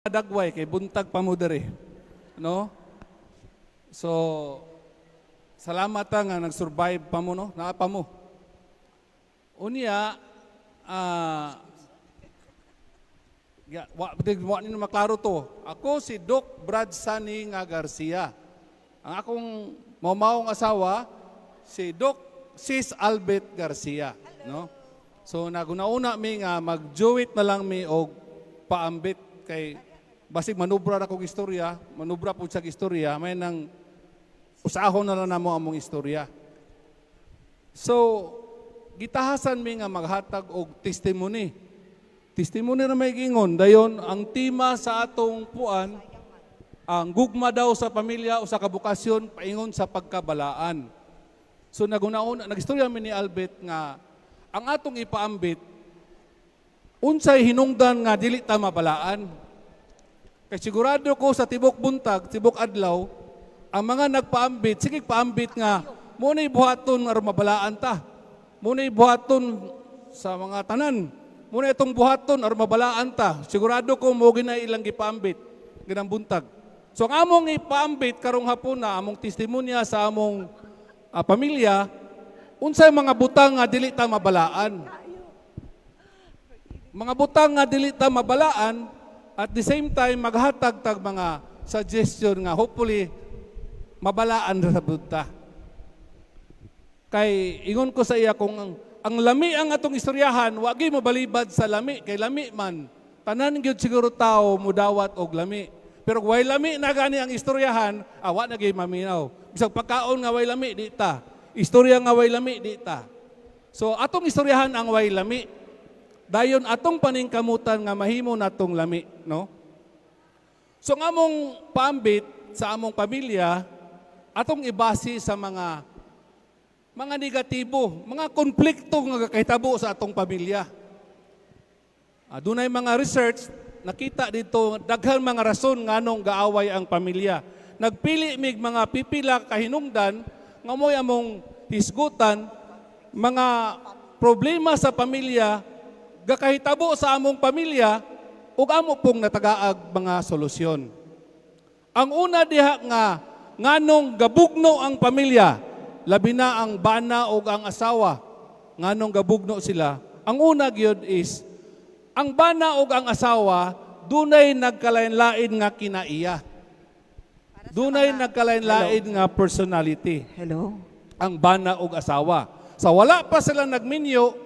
Dagway kay buntag pa mo diri. No? So salamat ta nga nag-survive pa mo, no? Naa pa mo. Unya ya, wa di wa ni maklaro to. Ako si Doc Brad Sunny nga Garcia. Ang akong mamaong asawa si Doc Sis Albert Garcia, no? So naguna-una mi nga mag-duet na lang mi og paambit kay basig manubra ra kog istorya, manubra pud sa istorya, may nang usahon na lang namo among istorya. So gitahasan mi nga maghatag og testimony. Testimony na may gingon, dayon ang tema sa atong puan, ang gugma daw sa pamilya o sa kabukasyon paingon sa pagkabalaan. So naguna-una, nagistorya mi ni Albert nga ang atong ipaambit, unsay hinungdan nga dili ta mabalaan. Kay sigurado ko sa tibok buntag, tibok adlaw, ang mga nagpaambit, sige paambit nga mo na buhaton aron mabalaan ta. Mo na buhaton sa mga tanan. Mo na itong buhaton aron mabalaan ta. Sigurado ko mo gina ilang gipaambit ganang buntag. So ang among ipaambit karong hapuna, among testimonya sa among pamilya, unsay mga butang nga dili ta mabalaan. Mga butang nga dili ta mabalaan, at the same time maghatag tag mga suggestion nga hopefully mabalaan ra sa ta. Kay ingon ko sa iya kung ang lami ang atong istoryahan, wa gyud mobalibad sa lami kay lami man. Tanan gyud siguro tao mudawat og lami. Pero kung way lami na gani ang istoryahan, awa na gyud maminaw. Bisag pagkaon nga way lami, di ta. Istorya nga way lami, di ta. So atong istoryahan ang way lami. Dayon atong paningkamutan nga mahimo natong lami, no? So ang among paambit sa among pamilya, atong ibase sa mga negatibo, mga konflikto nga kahitabo sa atong pamilya. Dunay mga research nakita dito daghan mga rason nganong gaaway ang pamilya. Nagpili mig mga pipila kahinungdan nga mo'y among hisgutan, mga problema sa pamilya gakahitabo sa among pamilya ug amo pong natagaag mga solusyon. Ang una diha nga nganong gabugno ang pamilya, labi na ang bana o ang asawa, nganong gabugno sila. Ang una gyud is ang bana o ang asawa dunay nagkalain-lain nga kinaiya. Dunay nagkalain-lain nga personality Hello? Ang bana ug asawa. Sa wala pa sila nagminyo,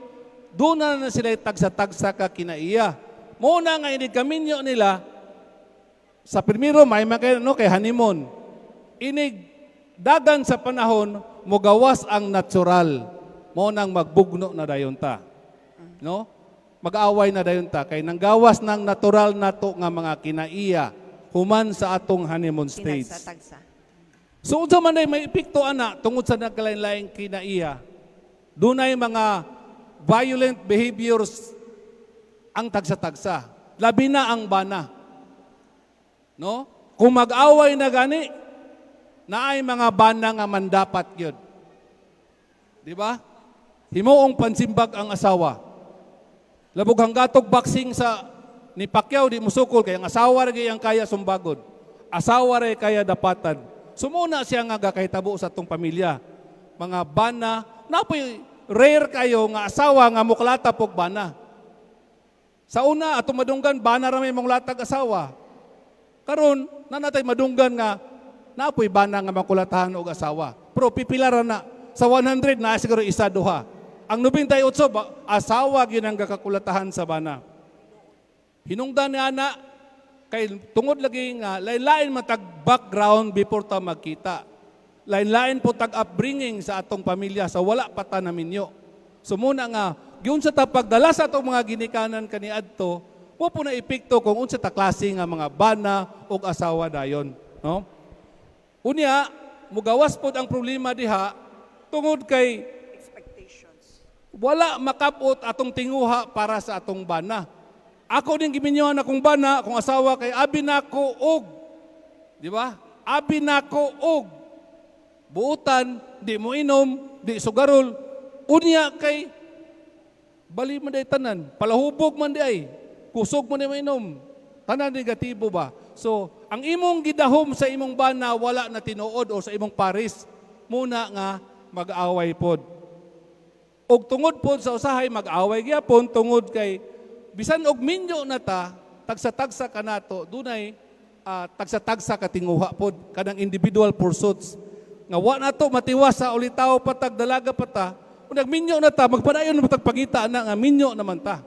doon na sila tagsa-tagsa ka kinaiya. Muna nga inig kaminyo nila, sa primero may makay no kay honeymoon. Inig dagan sa panahon, mogawas ang natural. Mo nang magbugno na dayon ta. No? Mag-away na dayon ta kay nanggawas ng natural nato nga mga kinaiya human sa atong honeymoon stage. Tinagsa-tagsa. So unsa man ay may epekto ana tungod sa nagkalain-laing kinaiya? Dunay mga violent behaviors ang tagsa-tagsa. Labi na ang bana. No? Kung mag-away na gani, naay mga bana nga mandapat gyud. Di ba? Himuong pansimbag ang asawa. Labog hanggatog boxing sa ni Pacquiao, di musukol kay ang asawa ra gyud ang kaya sumbagod. Asawa ra kaya dapatan. Sumuna siya nga gakahitabo sa atong pamilya. Mga bana, napoy rare kayo nga asawa nga muklata pog bana. Sa una atong madunggan, bana ra may monglatag asawa. Karon nanatay madunggan nga napoy bana nga makulatahan og asawa. Pero pipila ra na sa 100 na siguro isa duha. Ang 98 ba, asawa gyud ang gakakulatahan sa bana. Hinungdan ni ana kay tungod lagi nga lain-lain man tag background before ta magkita. Lain-lain po tag upbringing sa atong pamilya sa wala pa ta naminyo. So muna nga giunsa ta pagdala sa atong mga ginikanan kaniadto, mo po na epekto kung unsa ta klase nga mga bana ug asawa dayon, no? Unya, mugawas pod ang problema diha tungod kay Expectations. Wala makabot atong tinguha para sa atong bana. Ako din giminyohan akong bana, akong asawa kay abi nako og, di ba? Abi nako og buutan, di mo inom, di sugarol. Unya kay bali man day tanan, palahubog man di ay, kusog man di mainom. Tanan negatibo ba? So, ang imong gidahom sa imong bana, wala na tinuod o sa imong pares, muna nga mag-away pod. Og tungod pod sa usahay mag-away gyapon tungod kay bisan og minyo na ta, tagsa-tagsa kanato, dunay tagsa-tagsa ka tinguha pod, kanang individual pursuits nga wa nato matiwas sa ulitaw patag dalaga pa ta. Kung nagminyo na ta, magpadayon na tag pangita na nga minyo naman ta.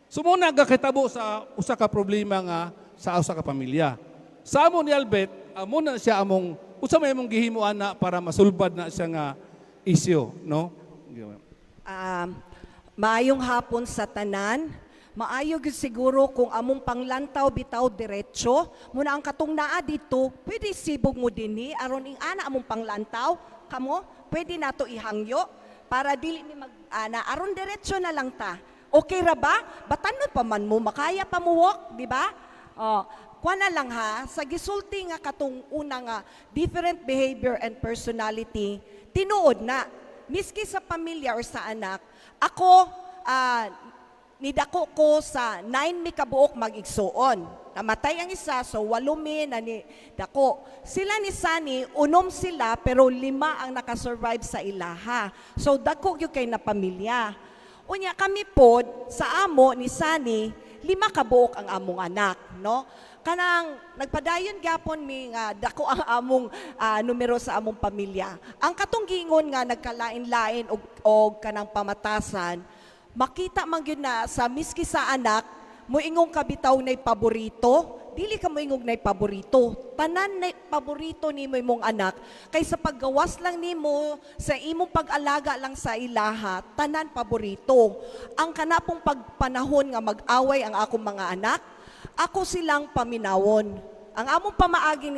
So muna gakitabo sa usa ka problema nga sa usa ka pamilya. Sa amo ni Albert, amo na siya among usa may among gihimo ana para masulbad na siya nga isyu, no? Maayong hapon sa tanan. Maayo gyud siguro kung among panglantaw bitaw diretso. Muna ang katong naa dito, pwede sibog mo dinhi aron ing ana among panglantaw. Kamo, pwede nato ihangyo para dili mi mag ana, aron diretso na lang ta. Okay ra ba? Batanon pa man mo, makaya pa mo walk, di ba? Oh, kuha na lang ha, sa gisulti nga katong una nga different behavior and personality, tinuod na. Miski sa pamilya or sa anak, ako, nidako ko sa 9 mi kabuok mag-igsuon. Namatay ang isa, so 8 mi na ni dako. Sila ni Sani, 6 sila, pero 5 ang nakasurvive sa ilaha. So dako gyud kay na pamilya. Unya kami pod sa amo ni Sani, 5 kabuok ang among anak, no? Kanang nagpadayon gyapon mi nga dako ang among numero sa among pamilya. Ang katong giingon nga nagkalain-lain og kanang pamatasan, makita man gyud na sa miski sa anak, moingong kabitaw nay paborito, dili ka moingong nay paborito. Tanan nay paborito nimo imong anak kay sa paggawas lang nimo, sa imong pag-alaga lang sa ilaha, tanan paborito. Ang kanapong pagpanahon nga mag-away ang akong mga anak, ako silang paminawon. Ang among pamaagi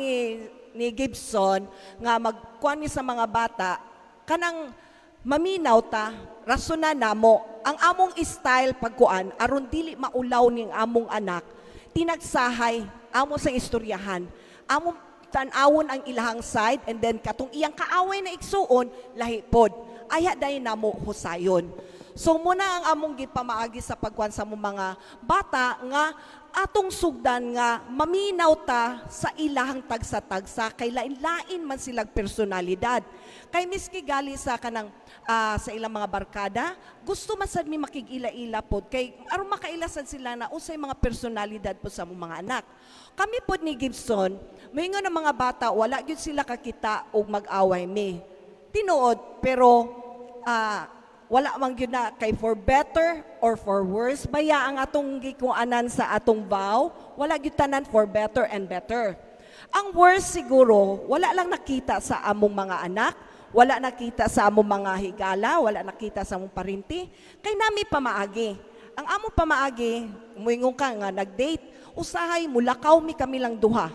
ni Gibson nga magkuan mi sa mga bata, kanang maminaw ta, rasonan namo. Ang among style pagkuan aron dili maulaw ning among anak, tinagsahay amo sa istoryahan. Among tan-awon ang ilahang side and then katong iyang kaaway na igsuon, lahi pod. Aya dayon namo husayon. So muna ang among gipamaagi sa pagkuan sa among mga bata nga atong sugdan nga maminaw ta sa ilahang tagsa-tagsa kay lain-lain man silang personalidad. Kay miski gali sa kanang sa ilang mga barkada, gusto man sad mi makig-ila-ila pod kay aron makaila sad sila na unsay mga personalidad po sa among mga anak. Kami pod ni Gibson, moingon ang mga bata, wala gyud sila kakita og mag-away mi. Tinuod, pero wala man gyud na kay for better or for worse baya ang atong gikuanan sa atong vow, wala gyud tanan for better and better. Ang worst siguro, wala lang nakita sa among mga anak, wala nakita sa among mga higala, wala nakita sa among parinti, kay nami pamaagi. Ang among pamaagi, muingon ka nga nag-date, usahay mulakaw mi kami lang duha.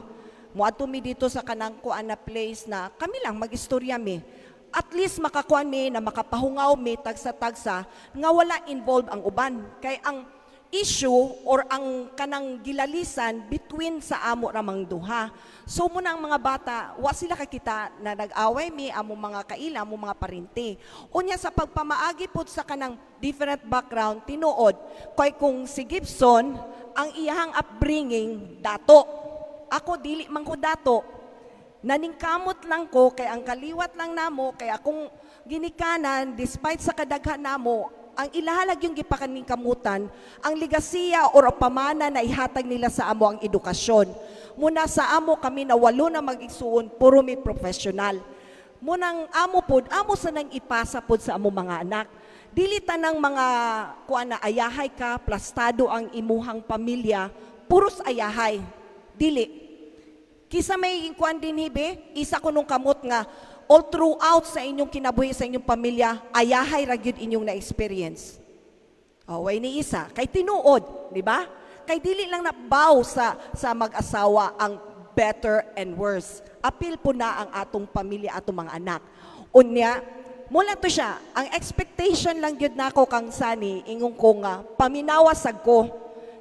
Muadto mi dito sa kanang kuan na place na kami lang magistorya mi. At least makakuan mi na makapahungaw mi tagsa-tagsa nga wala involved ang uban. Kay ang issue or ang kanang gilalisan between sa amo ramang duha. So muna ang mga bata, wa sila kakita na nag-away mi among mga kaila, among mga parinti. Unya sa pagpamaagi pud sa kanang different background, tinuod kay kung si Gibson, ang iyahang upbringing dato. Ako, dili man ko dato. Naningkamot lang ko kay ang kaliwat lang namo kay akong ginikanan, despite sa kadaghan namo, ang ilahalag yung gipakaningkamutan, ang ligasiya or pamana na ihatag nila sa amo ang edukasyon. Muna sa amo, kami na 8 na mag-igsuon, puro mi professional. Munang amo pod, amo sa nang ipasa pod sa amo mga anak. Dili tanang mga kuan na ayahay ka, plastado ang imuhang pamilya, puros ayahay. Dili. Kisa may kuan din hibe, isa ko nung kamot nga all throughout sa inyong kinabuhi sa inyong pamilya, ayahay ra gyud inyong na-experience. Oh, way ni isa. Kay tinuod, di ba? Kay dili lang nabaw sa mag-asawa ang better and worse. Apil po na ang atong pamilya, atong mga anak. Unya, mula to siya, ang expectation lang gyud nako kang Sani, ingon ko nga, paminawa sad ko.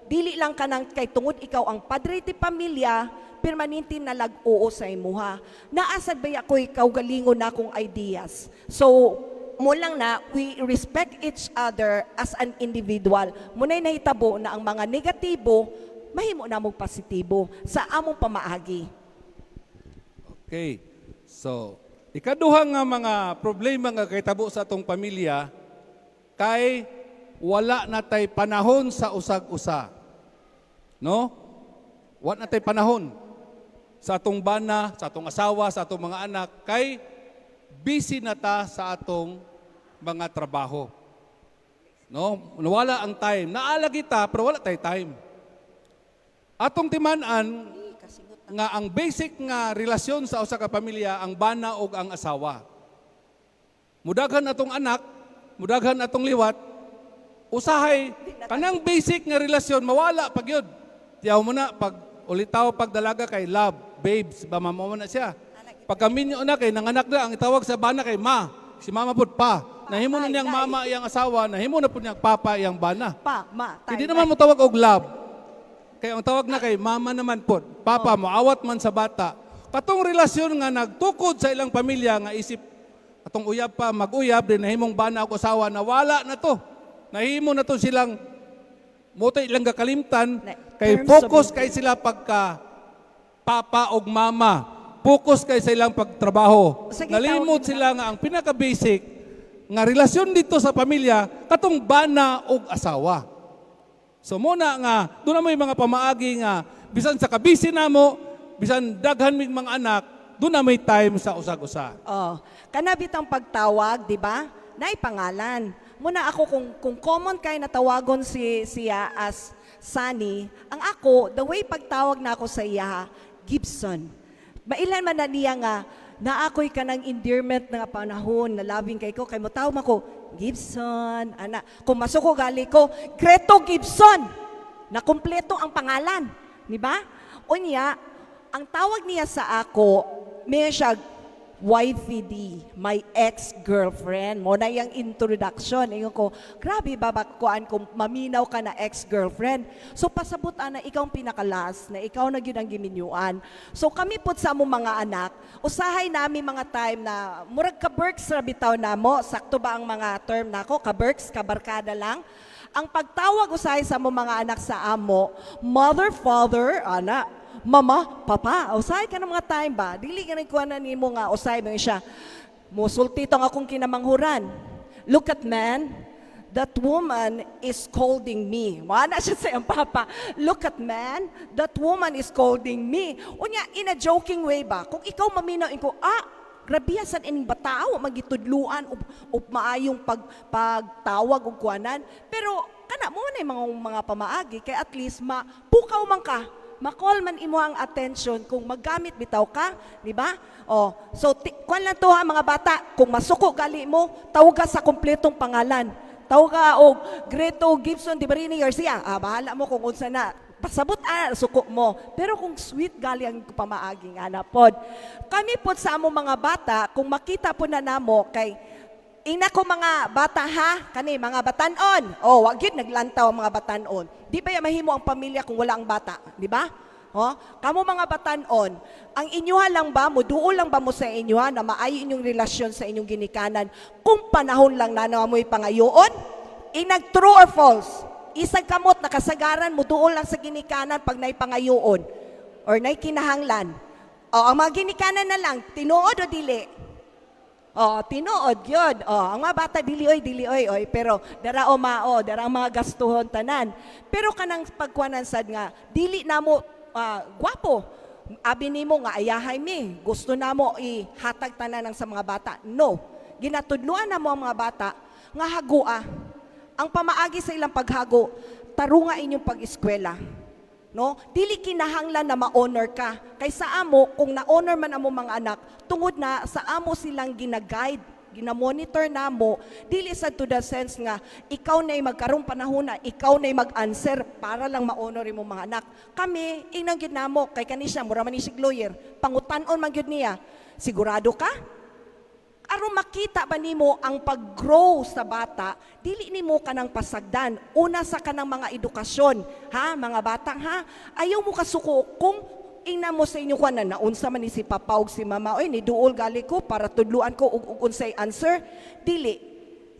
Dili lang kanang kay tungod ikaw ang padre ti pamilya, permanente na lag-oo sa imuha. Naasad ba ko ikaw galingon na akong ideas. So, mo lang na we respect each other as an individual. Muna'y nahitabo na ang mga negatibo, mahimo namong positibo sa among pamaagi. Okay. So, ikaduha nga mga problema nga kahitabo sa atong pamilya kay wala na tay panahon sa usag-usa. No? Wala na tay panahon sa atong bana, sa atong asawa, sa atong mga anak kay busy na ta sa atong mga trabaho. No? Nawala ang time. Naa lagi ta pero wala tay time. Atong timan-an nga ang basic nga relasyon sa usa ka pamilya ang bana ug ang asawa. Mudaghan atong anak, mudaghan atong liwat, usahay kanang basic nga relasyon mawala pag yun. Tiyaw mo na pag ulitaw pag dalaga kay love, babes, ba mamo na siya. Pagkaminyo na kay nanganak na ang itawag sa bana kay ma, si mama pud pa. Nahimo na niyang mama iyang asawa, nahimo na pud niyang papa iyang bana. Pa, ma, tay. Hindi naman mo tawag og love. Kaya ang tawag na kay mama naman po, papa mo, awat man sa bata. Katong relasyon nga nagtukod sa ilang pamilya nga isip atong uyab pa, mag-uyab din nahimong bana og asawa na wala na to. Nahimo na to silang moto ilang gakalimtan kay terms of focus kay sila pagka papa og mama. Focus kay sa ilang pagtrabaho. Sige, Nalimot tawag mo sila nga ang pinaka-basic nga relasyon dito sa pamilya katong bana og asawa. So muna nga, doon na may mga pamaagi nga, bisan sa kabisi namo, bisan daghan mig mga anak, doon na may time sa usag-usa. Oh, kana bitang pagtawag, di ba? Naay pangalan. Muna ako kung common kay natawagon si siya as Sunny, ang ako, the way pagtawag na ako sa iya, Gibson. Mailan man na niya nga na ako'y kanang endearment nga panahon na loving kay ko kay mo tawag man ko Gibson, ana. Kung masuko gali ko, Greto Gibson. Na kumpleto ang pangalan, di ba? Unya, ang tawag niya sa ako, may siya wifey D, my ex-girlfriend. Mo na yung introduction. Ingon ko, grabe ba kuan kung maminaw ka na ex-girlfriend. So pasabot ana ikaw ang pinakalas na ikaw na gyud ang giminyuan. So kami pud sa among mga anak, usahay nami mga time na murag ka-berks ra bitaw namo. Sakto ba ang mga term nako? Ka-berks, kabarkada lang. Ang pagtawag usahay sa among mga anak sa amo, mother, father, ana, mama, papa, usahay ka ng mga time ba? Dili ka nagkuha na nimo nga usahay mo siya. Musulti tong akong kinamanghuran. Look at man, that woman is scolding me. Wala siya sa iyang papa. Look at man, that woman is scolding me. Unya, in a joking way ba? Kung ikaw maminaw, ko, grabe sad ining batao magitudluan og maayong pagtawag og kuanan. Pero kana mo na yung mga pamaagi kay at least mapukaw man ka, makol man imo ang attention kung maggamit bitaw ka, di ba? Oh, so kuan lang to ha mga bata, kung masuko gali mo, tawga sa kompletong pangalan. Tawga og Greto Gibson Di Barini Garcia. Ah, bahala mo kung unsa na. Pasabot suko mo. Pero kung sweet gali ang pamaagi nga na pod. Kami pod sa among mga bata, kung makita po na namo kay ina ko mga bata ha, kani mga batanon. Oh, wag gyud naglantaw ang mga batanon. Di ba ya mahimo ang pamilya kung wala ang bata, di ba? Oh, kamo mga batanon, ang inyuha lang ba, muduol lang ba mo sa inyuha na maayo inyong relasyon sa inyong ginikanan kung panahon lang na mo'y pangayoon? Inag true or false? Isag kamot nakasagaran muduol lang sa ginikanan pag nay pangayoon or nay kinahanglan. O, ang mga ginikanan na lang, tinuod o dili? Oh, tinuod yun. Oh, ang mga bata dili oy, dili oy, oy, pero dara o mao, dara ang mga gastuhon tanan. Pero kanang pagkuanan sad nga dili namo gwapo. Abi nimo nga ayahay mi, gusto namo ihatag tanan ang sa mga bata. No. Ginatudluan namo ang mga bata nga hagoa. Ang pamaagi sa ilang paghago, tarunga inyong pag-eskwela. No? Dili kinahanglan na ma-honor ka. Kay sa amo, kung na-honor man amo mga anak, tungod na sa amo silang gina-guide, gina-monitor namo, dili sa to the sense nga ikaw na magkarong panahon na ikaw na mag-answer para lang ma-honor imo mga anak. Kami, inang gyud namo kay kani siya mura man ni sig lawyer, pangutan-on man gyud niya. Sigurado ka? Aron makita ba nimo ang pag-grow sa bata, dili nimo kanang pasagdan. Una sa kanang mga edukasyon, ha, mga bata ha, ayaw mo kasuko kung ingna mo sa inyo kuan na naunsa man ni si papa ug si mama, oy ni duol gali ko para tudluan ko og unsay answer. Dili.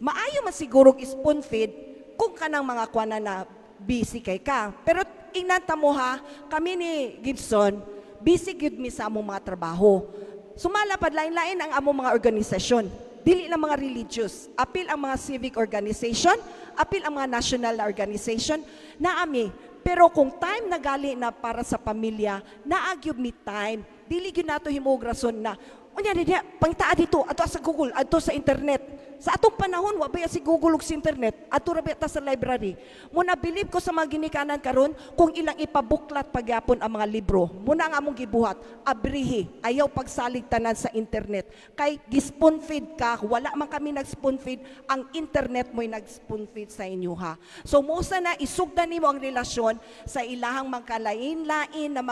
Maayo man siguro og spoon feed kung kanang mga kuan na busy kay ka. Pero Ingnan ta mo ha, kami ni Gibson, busy gyud mi sa among mga trabaho. Sumala pad lain-lain ang among mga organisasyon. Dili lang mga religious, apil ang mga civic organization, apil ang mga national na organization, naami. Pero kung time na gali na para sa pamilya, naa gyud mi time. Dili gyud nato himuog rason na unya di pangtaa dito adto sa Google, adto sa internet. Sa atong panahon, wa ba si Google ug si internet? Adto ra ba ta sa library? Muna believe ko sa mga ginikanan karon, kung ilang ipabuklat pagyapon ang mga libro. Muna ang among gibuhat, abrihi, ayaw pagsalig tanan sa internet. Kay gi-spoon feed ka, wala man kami nag-spoon feed, ang internet mo'y nag-spoon feed sa inyo ha. So mosa na isugdan nimo ang relasyon sa ilahang magkalain-lain na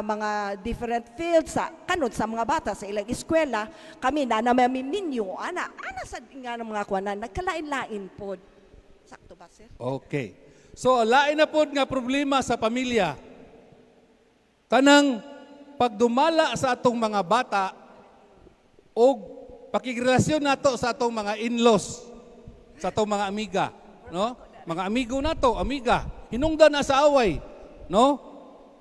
mga different fields sa kanod sa mga bata sa ilang eskwela. Kami na namamiminyo ana ana sa nga ng mga kuwanan, nagkalain-lain pod. Sakto ba, sir? Okay. So, lain na pod nga problema sa pamilya. Kanang pagdumala sa atong mga bata o pakigrelasyon nato sa atong mga in-laws, sa atong mga amiga, no? Mga amigo nato, amiga, hinungdan na sa away, no?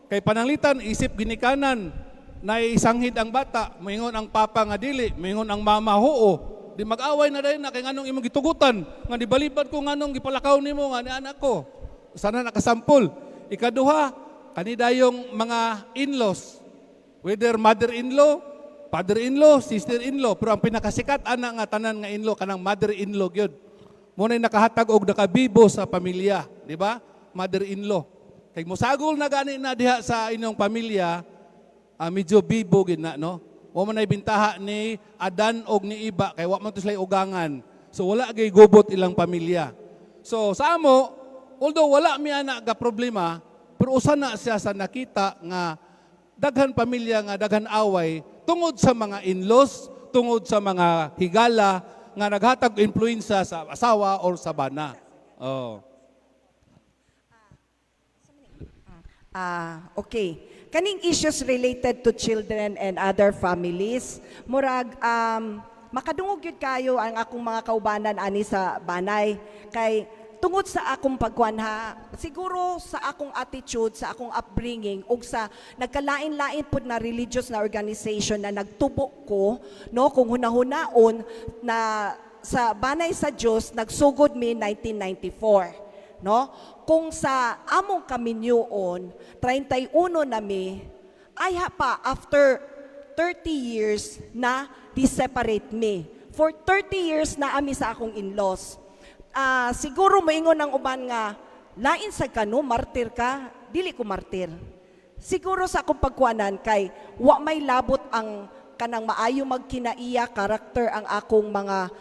Kay pananglitan isip ginikanan na isanghid ang bata, moingon ang papa nga dili, moingon ang mama huo. Di mag-away na dayon na kay nganong imong gitugutan, nga di balibad ko, nganong gipalakaw nimo nga ni anak ko. Sana nakasampol. Ikaduha, kanidayong mga in-laws, whether mother-in-law, father-in-law, sister-in-law, pero ang pinakasikat ana nga tanan nga in-law, kanang mother-in-law gyud. Mo na nakahatag og nakabibo sa pamilya, di ba? Mother-in-law. Kay musagol na gani na diha sa inyong pamilya, medyo bibo gid na, no? Wa man ay bintaha ni Adan og ni Iba kay wa man to sila ugangan. So wala gay gubot ilang pamilya. So sa amo, although wala mi ana ga problema, pero usa na siya sa nakita nga daghan pamilya nga daghan away tungod sa mga in-laws, tungod sa mga higala nga naghatag og influensya sa asawa or sa bana. Oh. Ah, okay. Kaning issues related to children and other families, murag makadungog gyud kayo ang akong mga kaubanan ani sa banay kay tungod sa akong pagkuan ha, siguro sa akong attitude, sa akong upbringing ug sa nagkalain-lain pud na religious na organization na nagtubo ko, no? Kung hunahunaon na sa banay sa Dios, nagsugod mi 1994, no? Kung sa among kaminyuon, 31 na mi, ay ha pa after 30 years na di-separate me. For 30 years na ami sa akong in-laws. Ah, siguro moingon ang uban nga lain sa kano, martir ka, dili ko martir. Siguro sa akong pagkuanan kay wa may labot ang kanang maayo magkinaiya karakter ang akong mga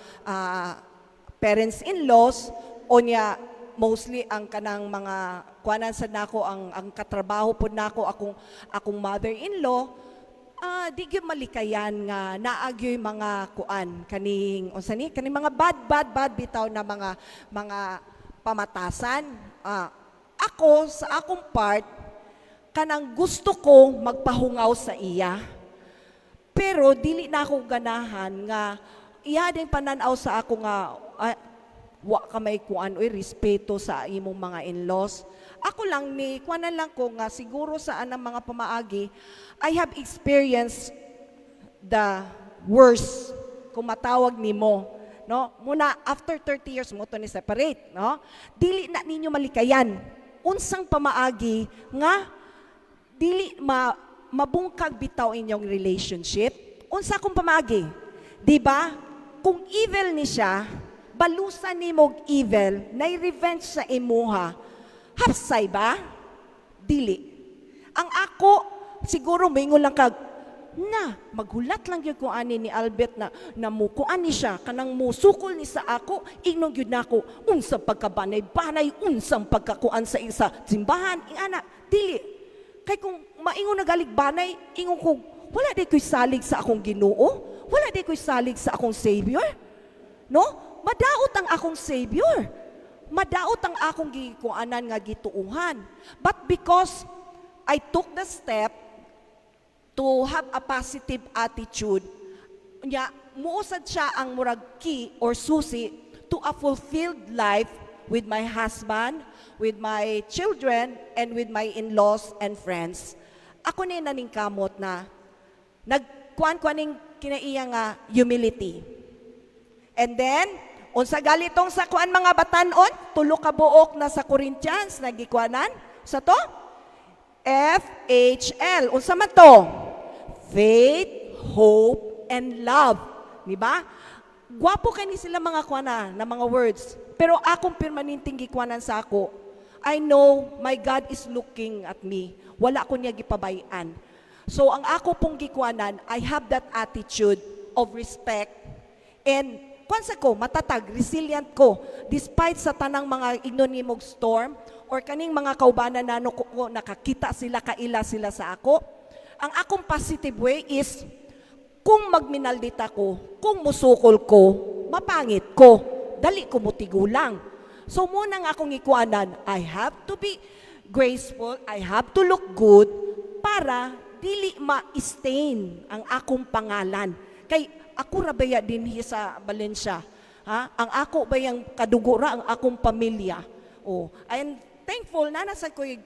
parents-in-laws o niya mostly ang kanang mga kuanan sa nako, ang katrabaho pod nako, akong mother-in-law. Di gyud malikayan nga naa gyoy mga kuan kaning unsa ni kaning mga bad bad bad bitaw na mga pamatasan. Ako sa akong part, kanang gusto ko magpahungaw sa iya, pero dili na ako ganahan nga iya din pananaw sa ako nga wa ka may kuan oy, respeto sa imong mga in-laws. Ako lang ni kuanan lang ko nga siguro sa anang mga pamaagi, I have experienced the worst kung matawag nimo, no? Muna after 30 years mo to ni separate, no? Dili na ninyo malikayan unsang pamaagi nga dili ma mabungkag bitaw inyong relationship. Unsa kung pamaagi, di ba? Kung evil ni siya, balusan nimo og evil, nay revenge sa imuha, hapsay ba? Dili. Ang ako siguro moingon lang kag na maghulat lang gyud ko ani ni Albert na namukuan ni siya, kanang musukol ni sa ako, ingnon gyud nako unsang pagkabanay-banay, unsang pagkakuan sa isa simbahan, ingana. Dili kay kung maingon nagalig banay, ingon ko wala di ko'y salig sa akong Ginoo, wala di ko'y salig sa akong Savior, no? Madaot ang akong Savior, madaot ang akong gikuanan nga gituuhan. But because I took the step to have a positive attitude nya, muusad siya ang murag key or susi to a fulfilled life. with my husband, with my children, and with my in-laws and friends. Ako ni naningkamot na nagkuan ko aning kinaiya nga humility. And then, unsa galitong sa kuan, mga batanon, tulo ka buok na sa Corinthians nagikuanan sa to? FHL. Unsa man to? Faith, hope, and love. Di ba? Gwapo kay ni sila mga kuana na mga words. Pero akong permanenteng gikuanan sa ako, I know my God is looking at me. Wala ko niya gipabayan. So ang ako pong gikuanan, I have that attitude of respect and kuan sa ko, matatag, resilient ko despite sa tanang mga ingnon nimog storm or kaning mga kaubanan nano ko, nakakita sila, kaila sila sa ako. Ang akong positive way is kung magminaldita ko, kung musukol ko, mapangit ko, dali ko mutigulang. So muna nga akong ikuanan, I have to be graceful, I have to look good para dili ma-stain ang akong pangalan. Kay ako ra baya dinhi sa Valencia? Ha? Ang ako bayang kadugo ra ang akong pamilya. Oh, and thankful na nasa ko'y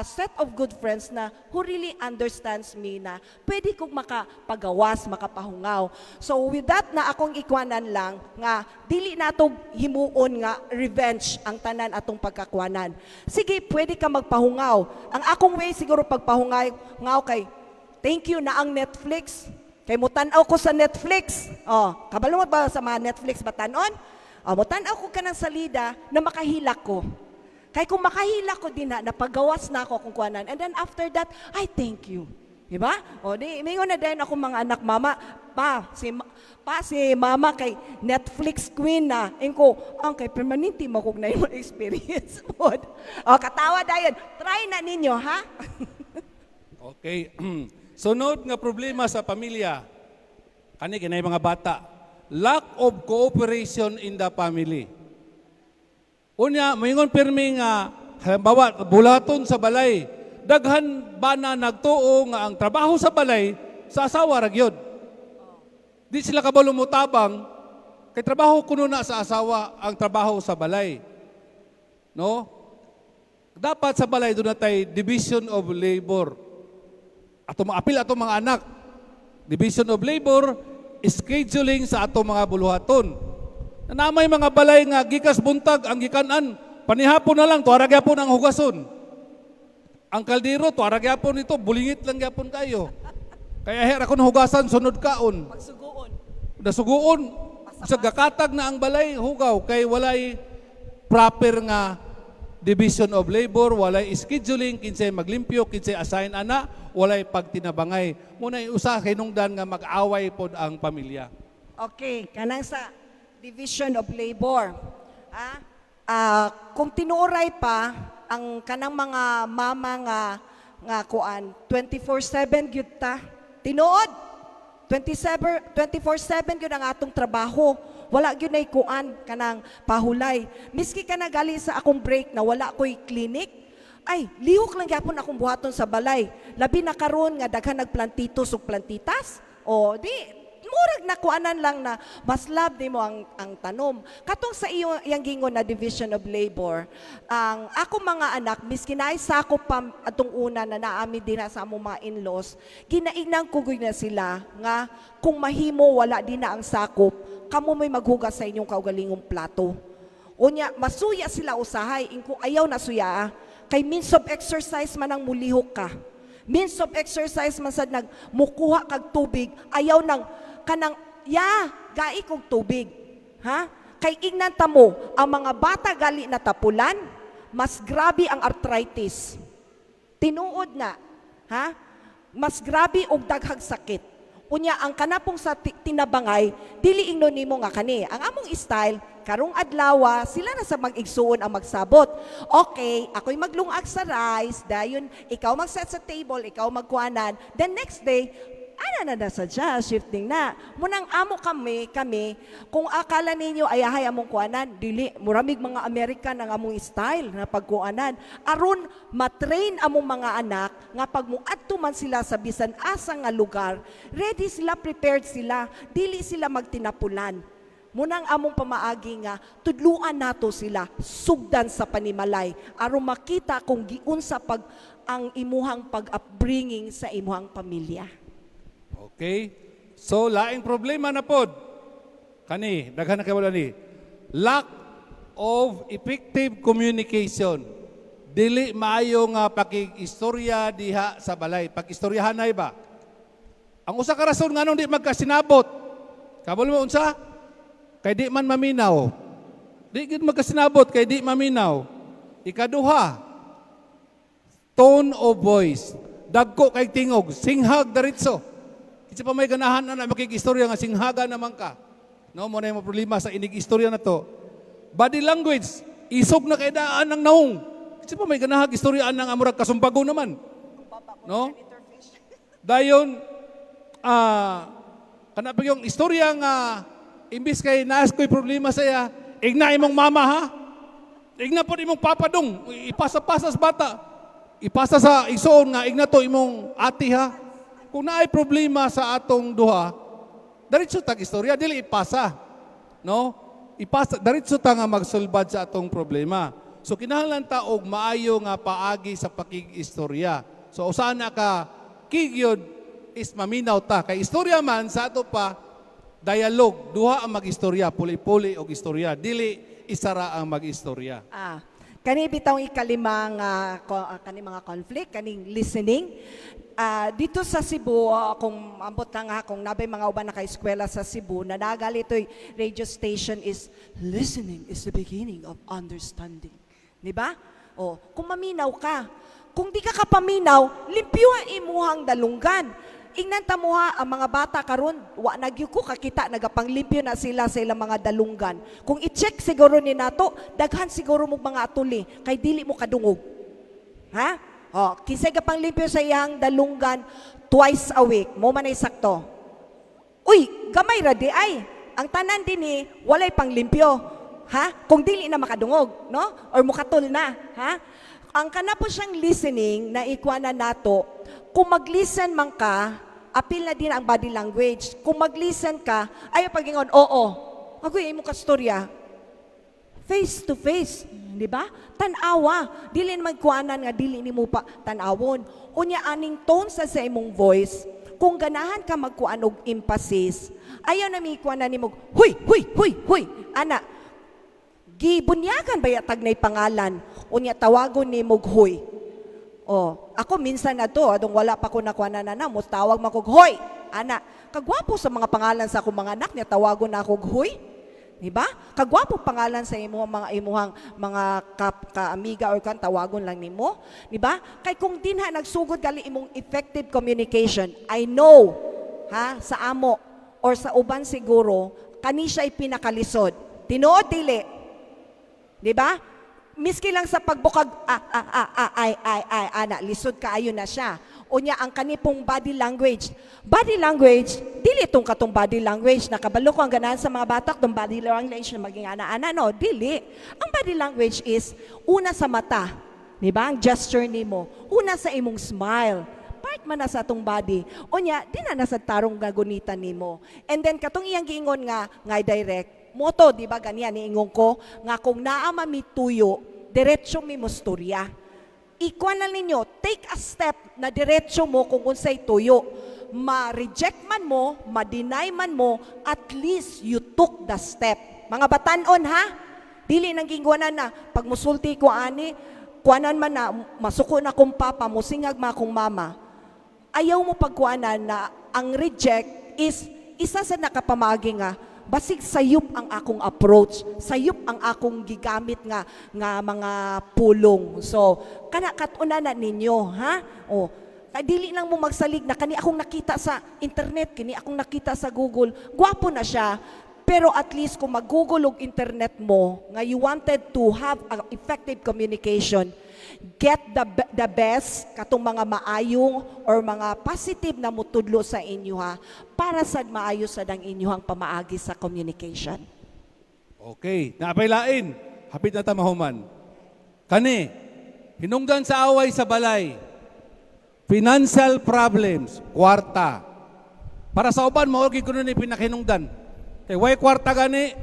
set of good friends na who really understands me na pwede kong makapagawas, makapahungaw. So with that na akong ikwanan lang nga dili nato himuon nga revenge ang tanan atong pagkakwanan. Sige, pwede ka magpahungaw. Ang akong way siguro pagpahungaw ngaw kay thank you na ang Netflix. Kay mutan-aw ko sa Netflix. Oh, kabalo mo ba sa mga Netflix batanon? Oh, mutan-aw ko kanang salida na makahilak ko. Kay kung makahila ko din na, napagawas na ako akong kuanan. And then after that, I thank you. Diba? O di, mingon na din ako mga anak, "Mama, pa si mama kay Netflix queen na." Ingko, ang kay permanente mo kog na yung experience mo. O, katawa dayon. Try na ninyo, ha? Okay. Sunod nga problema sa pamilya. Kani kinay mga bata. Lack of cooperation in the family. Unya, moingon pirmi nga halimbawa bulaton sa balay. Daghan ba na nagtuo nga ang trabaho sa balay sa asawa ra gyud. Di sila kabalo mutabang kay trabaho kuno na sa asawa ang trabaho sa balay. No? Dapat sa balay duna tay division of labor. Ato maapil ato mga anak. Division of labor, scheduling sa ato mga buluhaton. Na may mga balay nga gikas buntag ang gikanan, panihapon na lang tuara gyapon ang hugason. Ang kaldero tuara gyapon ito, bulingit lang gyapon kayo. Kaya her ako hugasan sunod kaon. Pagsuguon. Nasuguon sa gakatag na ang balay hugaw kay walay proper nga division of labor, walay scheduling, kinsay maglimpyo, kinsay assign ana, walay pagtinabangay. Muna usa hinungdan nga mag-away pod ang pamilya. Okay, kanang sa division of labor. Ah, ah, kung tinuoray pa ang kanang mga mama nga nga kuan 24/7 gyud ta. Tinuod. 27 24/7 gyud ang atong trabaho. Wala gyud nay kuan kanang pahulay. Miski ka nagali sa akong break na wala ko'y clinic, ay, lihok lang gyapon akong buhaton sa balay. Labi na karon nga daghan nagplantitos ug plantitas. O di murag nakuanan lang na mas love nimo ang tanom. Katong sa iyo yang gingon na division of labor, ang ako mga anak miski naay sakop pa atong una na naami din na sa among mga in-laws, ginaingnan ko gyud na sila nga kung mahimo wala din na ang sakop, kamo may maghugas sa inyong kaugalingong plato. Unya, masuya sila usahay, ingko ayaw na suya ah. Kay means of exercise man ang mulihok ka. Means of exercise man sad nag mukuha kag tubig, ayaw nang kanang ya gai kog tubig. Ha? Kay ingnan ta mo, ang mga bata gali na tapulan, mas grabe ang arthritis. Tinuod na, ha? Mas grabe og daghag sakit. Unya ang kanapong sa tinabangay, dili ingnon nimo nga kani. Ang among style, karong adlaw sila na sa mag-igsuon ang magsabot. Okay, ako'y maglungag sa rice, dayon ikaw mag-set sa table, ikaw magkuanan. Then next day, ana na na sadya, shifting na. Munang amo kami, kami, kung akala ninyo ayahay among kuanan, dili, muramig mga American ang among style na pagkuanan. Aron matrain among mga anak nga pag muadto man sila sa bisan asa nga lugar, ready sila, prepared sila, dili sila magtinapulan. Munang among pamaagi nga tudluan nato sila sugdan sa panimalay aron makita kung giunsa pag ang imuhang pag-upbringing sa imuhang pamilya. Okay? So, laing problema na pod. Kani, daghan na kay wala ni. Lack of effective communication. Dili maayo nga pakig-istorya diha sa balay. Pag-istoryahan ba? Ang usa ka rason nganong di magkasinabot. Kabalo mo unsa? Kay di man maminaw. Di gid magkasinabot kay di maminaw. Ikaduha, tone of voice. Dagko kay tingog, singhag diretso. Kinsa pa may ganahan na makig-istorya nga singhaga naman ka? No, mo na yung problema sa inig-istorya na to. Body language, isog na kay daan ang naong. Kinsa pa may ganahag istorya ang amurag kasumbago naman? No? Dayon, kana pa yung istorya nga imbis kay naas ko'y problema saya, igna imong mama ha. Igna po imong papa dong, ipasa-pasa sa bata. Ipasa sa igsoon nga igna to imong ati ha. Kung naay problema sa atong duha, diretso tag istorya, dili ipasa. No? Ipasa, diretso ta nga magsulbad sa atong problema. So kinahanglan ta og maayo nga paagi sa pakig-istorya. So usa na ka key gyud is maminaw ta kay istorya man sa ato pa dialogue, duha ang mag-istorya, puli-puli og istorya, dili isara ang mag-istorya. Kani bitawng ikalima nga kani mga conflict, kaning listening. Dito sa Cebu, kung ambot na nga kung nabay mga uban na ka-eskwela sa Cebu, na nagali ito'y radio station is "Listening is the beginning of understanding." Di ba? O, kung maminaw ka, kung di ka kapaminaw, limpyuha imuhang dalunggan. Ingnan ta mo ha, ang mga bata karon wa na gyud ko kakita nagapanglimpyo na sila sa ilang mga dalunggan. Kung i-check siguro ni nato, daghan siguro mo mga atuli kay dili mo kadungog. Ha? O, kinsay gapanglimpyo sa iyang dalunggan twice a week, mo man ay sakto. Uy, gamay ra di ay. Ang tanan dinhi walay panglimpyo. Ha? Kung dili na makadungog, no? Or mukatul na, ha? Ang kana po siyang listening na ikuha na nato, kung mag-listen man ka, apil na din ang body language. Kung mag-listen ka, ayaw pagingon, "Oo. Agoy, imo kastorya." Face to face, di ba? Tan-awa, dili naman kuanan nga dili nimo pa tan-awon. Unya aning tone sa imong voice, kung ganahan ka magkuan og emphasis, ayaw na mi kuanan nimo, "Huy, huy, huy, huy." Ana, gibunyagan ba yatag nay pangalan? Unya tawagon nimo og "Huy." Oh, ako minsan na to, adong wala pa ko nakuha na na, mo tawag man kog "Hoy." Ana, kagwapo sa mga pangalan sa akong mga anak niya tawagon na akong "Huy." Di ba? Kagwapo pangalan sa imo mga imuhang mga kaamiga or kan tawagon lang nimo, di ba? Kay kung dinha nagsugod gali imong effective communication, I know ha sa amo or sa uban siguro kani siya pinakalisod. Tinuod dili? Di ba? Miski lang sa pagbukag, ah, ah, ah, ah, ay, ay, ay, ana, lisod kaayo na siya. Unya, ang kanipong body language. Body language, dili itong katong body language. Nakabalo ko ang ganahan sa mga batak, tong body language na maging ana-ana, no? Dili. Ang body language is, una sa mata, di ba? Ang gesture nimo. Una sa imong smile, part man na sa atong body. Unya, di na nasa tarong gagunitan nimo. And then katong iyang giingon nga nga direct, moto, di ba ganyan niingon ko nga kung naa mituyo, diretso mi mostorya. Ikuan lang ninyo, take a step na diretso mo kung unsay tuyo. Ma-reject man mo, ma-deny man mo, at least you took the step. Mga batanon ha, dili nang gingwanan na pag musulti ko ani, kuanan man na, masuko na kong papa, musingag ma akong mama. Ayaw mo pagkuanan na ang reject is isa sa nakapamagi nga basig sayop ang akong approach, sayop ang akong gigamit nga nga mga pulong. So, kana katuna na ninyo, ha? O, kay dili lang mo magsalig na kani akong nakita sa internet, kini akong nakita sa Google. Gwapo na siya. Pero at least kung mag-Google og internet mo, nga you wanted to have a effective communication, get the best katong mga maayong or mga positive na mutudlo sa inyo ha para sad maayo sad ang inyong pamaagi sa communication. Okay, naapay lain. Hapit na ta mahuman. Kani, hinungdan sa away sa balay. Financial problems, kwarta. Para sa uban, mao gyud kuno ni pinakahinungdan. Kay way kwarta gani,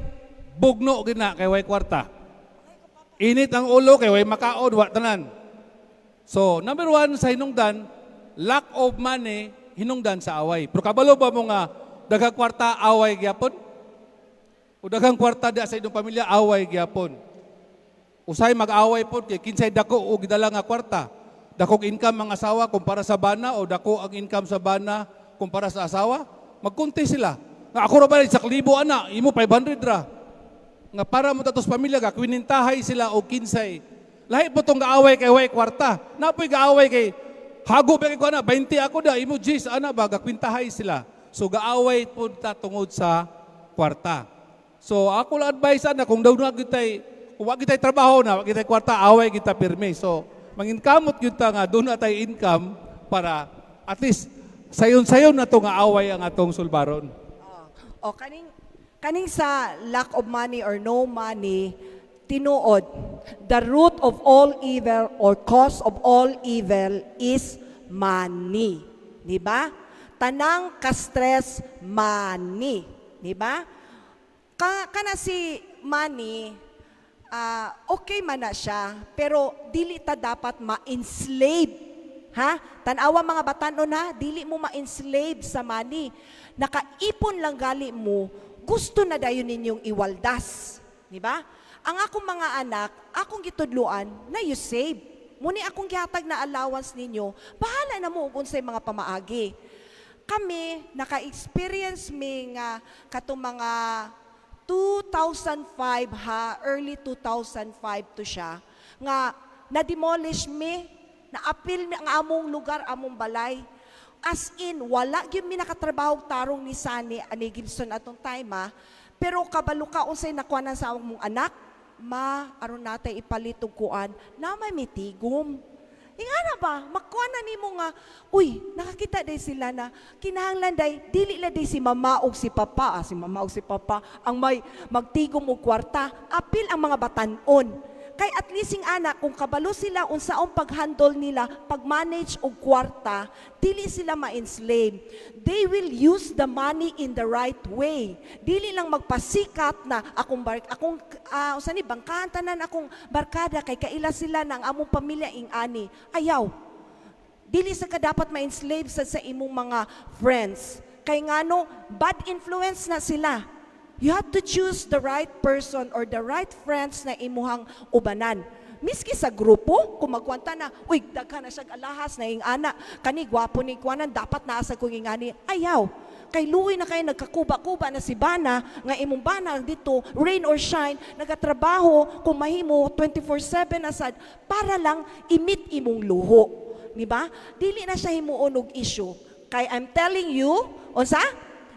bugno gid na kay way kwarta. Init ang ulo kay way makaon, wa tanan. So, number one sa hinungdan, lack of money, hinungdan sa away. Pero kabalo ba mo nga daghang kwarta, away gyapon? O daghang kwarta di sa inyong pamilya, away gyapon? Usay mag-away po kay kinsay dako og gidala nga kwarta. Dakog income ang asawa kumpara sa bana o dako ang income sa bana kumpara sa asawa, magkunti sila. Nga ako ra ba sa libo ana, imo 500 ra. Nga para mo tatos pamilya ga kwinintahay sila og kinsay. Lahi po tong gaaway kay way kwarta. Napoy gaaway kay hago ba kay ko ana 20 ako da imo 10 ana ba gakwintahay sila. So gaaway pud ta tungod sa kwarta. So ako lang advice ana, kung daw na kitay kung wa kitay trabaho na, wa kitay kwarta, away kita pirmi. So manginkamot gyud ta nga doon na tay income para at least sayon-sayon na to nga away ang atong sulbaron. O kaning sa lack of money or no money, tinuod, the root of all evil or cause of all evil is money. Di ba? Tanang ka-stress, money. Di ba? Kana si money, okay man na siya, pero dili ta dapat ma-enslave. Ha? Tanawa mga batanon ha, dili mo ma-enslave sa money. Nakaipon lang gali mo, gusto na dayon ninyong iwaldas. Di ba? Ang akong mga anak, akong gitudluan na you save. Muni akong gihatag na allowance ninyo, bahala na mo og unsay mga pamaagi. Kami, naka-experience mi nga katong mga 2005 ha, early 2005 to siya, nga na-demolish mi, na-apil mi ang among lugar, among balay. As in, wala gyud mi nakatrabaho tarong ni Sani ani Gibson atong time ha. Pero kabalo ka unsay nakuanan sa among anak, ma, aron natay ipalit og kuan, na may mitigom. Ingana ba, makuha na nimo nga, uy, nakakita day sila na kinahanglan day, dili la day si mama og si papa, si mama og si papa, ang may magtigom og kwarta, apil ang mga batanon. Kay at least yung anak, kung kabalo sila unsaong pag-handle nila, pag-manage og kwarta, dili sila ma-enslave. They will use the money in the right way. Dili lang magpasikat na akong bar, akong unsa ni bangkahan tanan akong barkada kay kaila sila ng among pamilya ing ani. Ayaw. Dili sa ka dapat ma-enslave sa imong mga friends. Kay ngano bad influence na sila. You have to choose the right person or the right friends na imuhang ubanan. Miski sa grupo, kung magkwanta na, uy, daghan na siya alahas na ing ana, kani gwapo ni kuanan, dapat naa sa kong ingani. Ayaw. Kay luoy na kayo nagkakuba-kuba na si bana, nga imong bana dito, rain or shine, nagatrabaho, kung mahimo, 24/7 na sad, para lang i-meet imong luho. Di ba? Dili na siya himuon og issue. Kay I'm telling you, unsa?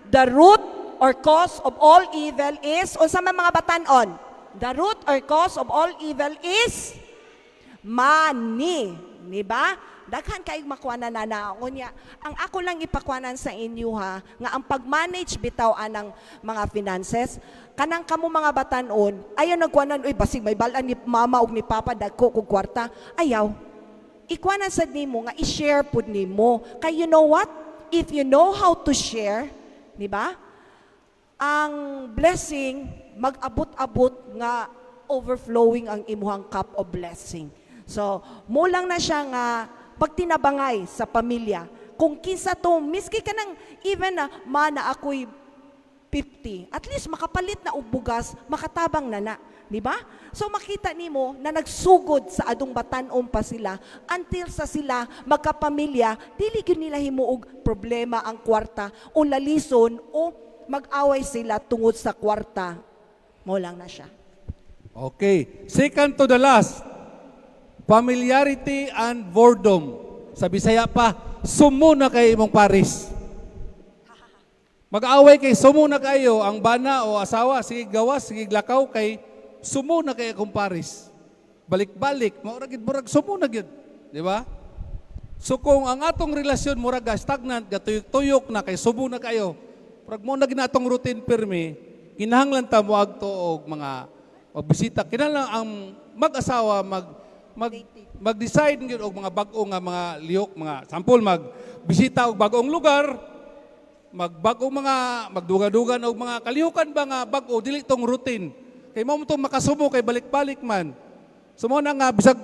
The root or cause of all evil is, unsa man mga batanon? The root or cause of all evil is money. Di ba? Daghan kayong makuha na na. Unya, ang ako lang ipakuanan sa inyo ha, nga ang pag-manage bitaw anang mga finances, kanang kamo mga batanon, ayaw nagkuanan, uy, basig may balan ni mama ug ni papa, dagko kog kwarta. Ayaw. Ikuanan sad nimo nga i-share pud nimo. Kay you know what? If you know how to share, di ba? Ang blessing mag-abot-abot nga overflowing ang imuhang cup of blessing. So, mo lang na siya nga pagtinabangay sa pamilya. Kung kinsa to, miski ka nang even na mana ako'y 50, at least makapalit na og bugas, makatabang na na. Di ba? So makita nimo na nagsugod sa adong batanon pa sila until sa sila magkapamilya, dili gyud nila himuog problema ang kwarta o lalison o mag-away sila tungod sa kwarta. Mo lang na siya. Okay. Second to the last, familiarity and boredom. Sa Bisaya pa, sumo na kay imong paris. Mag-away kay sumo na kayo ang bana o asawa, sige gawas, sige lakaw kay sumo na kay akong paris. Balik-balik, mao ra gid murag sumo na gyud, di ba? So kung ang atong relasyon murag ga stagnant, gatuyok-tuyok na kay sumo na kayo, murag mo na ginatong routine pirmi, kinahanglan ta moadto og mga magbisita, kinahanglan ang mag-asawa mag mag mag-decide gyud og mga bag-o nga mga lihok, mga sample magbisita og bag-ong lugar, Magbag-o mga magduga-dugan og mga kalihukan ba nga bag-o, dili tong routine. Kay mao mo tong makasubo kay balik-balik man. So mo na nga bisag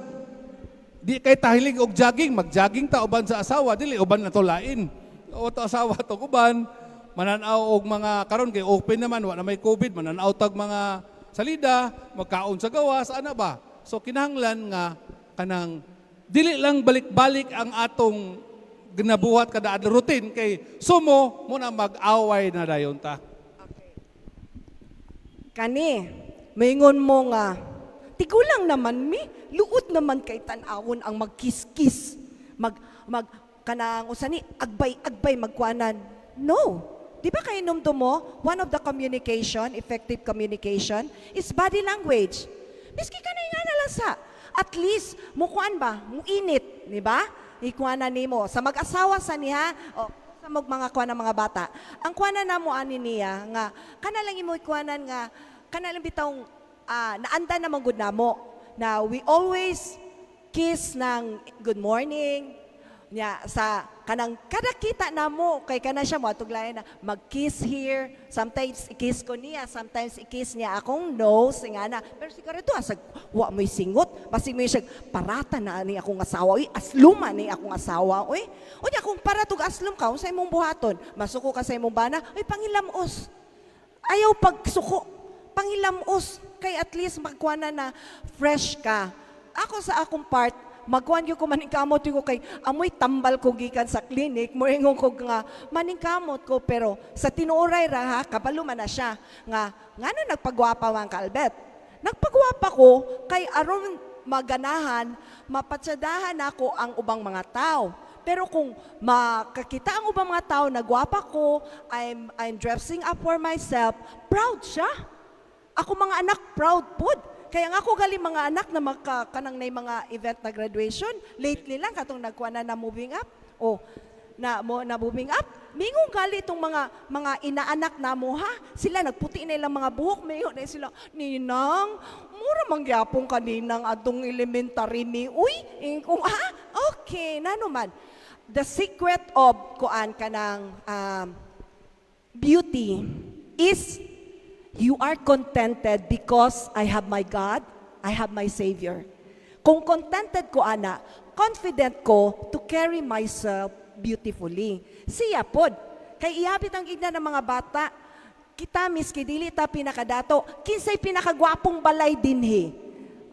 di kay tahilig og jogging, mag-jogging ta uban sa asawa, dili uban na to lain. O to asawa to uban, mananaw og mga karon kay open naman, wa na may COVID, mananaw tag mga salida, magkaon sa gawas, ana ba? So kinahanglan nga kanang dili lang balik-balik ang atong ginabuhat kada adlaw, routine, kay sumo mo na mag-away na dayon ta. Kani, maingon mo nga, tigulang naman mi, luod naman kay tan-awon ang magkiss-kiss, mag, mag, kanang usa ni, agbay-agbay magkuanan. No. Di ba kay numdo mo, one of the communication, effective communication, is body language. Miski kanay nga na lang sa, at least, mukuan ba, muinit, di ba? Ikuan na nimo. Sa mag-asawa sa niya, o, sa mag mga kuan ng mga bata. Ang kuanan na mo ani niya nga kana lang imo ikuanan nga kana lang bitawng naanda naman gud namo na we always kiss ng good morning nya sa kanang kada kita namo, kay kana siya mo tuglayan na mag-kiss here. Sometimes i-kiss ko niya, sometimes i-kiss niya akong nose nga na, pero siguro ito asag wa mo'y singot, basig mo siya parata na ni akong asawa, uy, asluma ni akong asawa, uy. Unya kung para tug aslum ka, unsa imong buhaton? Masuko ka sa imong bana, uy, pangilamos. Ayaw pagsuko, pangilamos kay at least magkuha na na fresh ka. Ako sa akong part, magkuhan gyud ko, maningkamot ko kay amoy tambal ko gikan sa clinic, moingon ko nga maningkamot ko, pero sa tinuoray ra ha, kabalo man na siya nga ngano nagpagwapa man ka, Albert. Nagpagwapa ko kay aron maganahan, mapatsadahan ako ang ubang mga tao. Pero kung makakita ang ubang mga tao na gwapa ko, I'm dressing up for myself, proud siya. Ako mga anak, proud pud. Kaya nga ako gali mga anak na maka, kanang nay mga event na graduation, lately lang katong nagkuha na na moving up. O na mo na moving up. Mingon gali itong mga inaanak na mo ha. Sila nagputi na ilang mga buhok, mingon na sila, "Ninang, mura man gyapon kaninang atong elementary mi." Uy, ingkong ha, okay, nano man. The secret of kuan kanang beauty is you are contented because I have my God, I have my Savior. Kung contented ko ana, confident ko to carry myself beautifully. Siya pod. Kay iabit ang igna ng mga bata, kita miski dili ta pinakadato, kinsay pinakagwapong balay dinhi?